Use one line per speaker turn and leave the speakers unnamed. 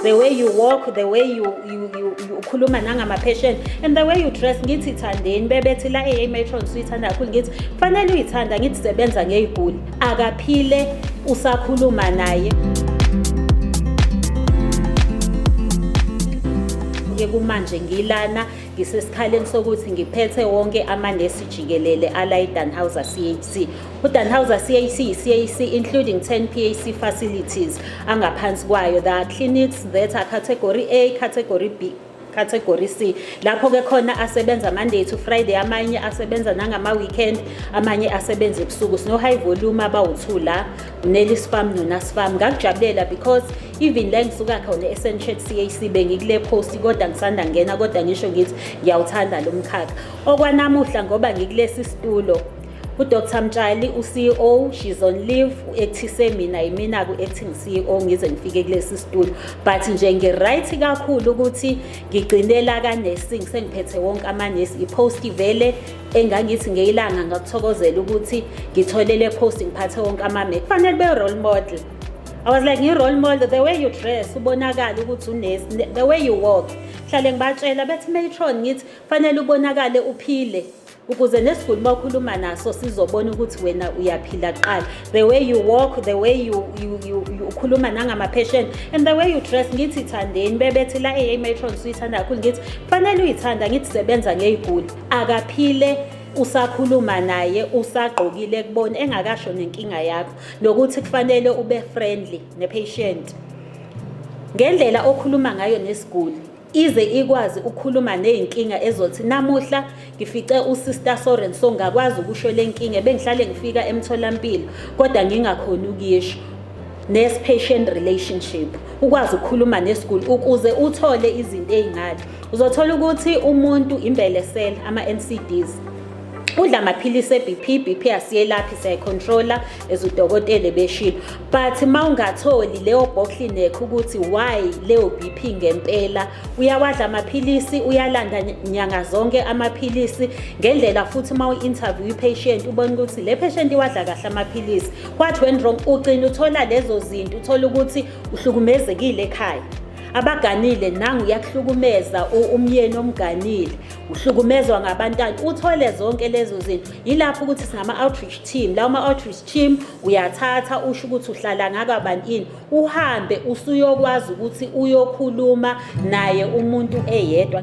The way you walk, the way you ukhuluma nangama-patient and the way you dress. Ngithi thandeni, bebethi la hey, matron suyithanda kakhulu. Ngithi kufanele uyithanda, ngithi sebenza ngey'guli, akaphile usakhuluma naye. Ke kumanje ngilana ngisesikhaleni sokuthi ngiphethe wonke amanesi jikelele ala eDannhauser CHC. UDannhauser CHC yi-CHC including 10 PHC facilities angaphansi kwayo. There are clinics that are category A, category B, category C. Lapho ke khona asebenza Monday to Friday, amanye asebenza nangama-weekend, amanye asebenza ebusuku. Sino high volume abawu-2 la, uNelis Farm noNas Farm. Ngakujabulela because even la ngisuka khona e-Sanchet CHC bengikule post, kodwa ngisanda ngena, kodwa ngisho ngithi ngiyawuthanda lo mkhakha. Okwanamuhla ngoba ngikulesi situlo, uDr Mtshali, u-CEO, she's on leave, u-actise mina, yimina ku-acting CEO ngize ngifike kulesi situlo. But nje ngi-right kakhulu ukuthi ngigcinela ka-nursing, sengiphethe wonke amanesi. I-post vele engangithi ngeyilanga ngakuthokozela ukuthi ngithole le post, ngiphathe wonke amame. Kufanele be role model. I was like, ngi-role model, the way you dress, ubonakala ukuthi unesi, the way you walk. Hlale ngibatshela, bethi matron, ngithi fanele ubonakale uphile ukuze nesiguli uma ukhuluma naso sizobona ukuthi wena uyaphila kuqala. The way you walk, the way you ukhuluma nangama-patient and the way you dress. Ngithi thandeni, bebethi la hey, matron suyithanda kakhulu. Ngithi kufanele uyithanda, ngithi sebenza ngey'guli, akaphile usakhuluma naye usagqokile kubona engakasho nenkinga yakho, nokuthi kufanele ube friendly ne-patient ngendlela okhuluma ngayo nesiguli, ize ikwazi ukukhuluma ney'nkinga ezothi namuhla ngifice usister so and so, ngakwazi ukusho le nkinga bengihlale ngifika emtholampilo kodwa ngingakhoni ukuyisho. Nurse patient relationship, ukwazi ukukhuluma nesiguli ukuze uthole izinto ey'ngale. Uzothola ukuthi umuntu imbelesela, ama-NCDs, udla amaphilisi e-BP, BP asiyelaphi, siyayicontrola as udokotela beshilo, but uma ungatholi leyo bottleneck ukuthi why leyo BP ngempela, uyawadla amaphilisi, uyalanda nyanga zonke amaphilisi ngendlela, futhi uma u-interview i-patient ubone ukuthi le patient iwadla kahle amaphilisi, what went wrong? Ugcina uthola lezo zinto, uthola ukuthi uhlukumezekile ekhaya, abaganile nangu uyakuhlukumeza, umyeni omganile uhlukumezwa ngabantwana, uthole zonke lezo zinto. Yilapho ukuthi singama-outreach team. Lawo ma-outreach team uyathatha usho ukuthi uhlala ngakabani ini, uhambe usuyokwazi ukuthi uyokhuluma naye umuntu eyedwa.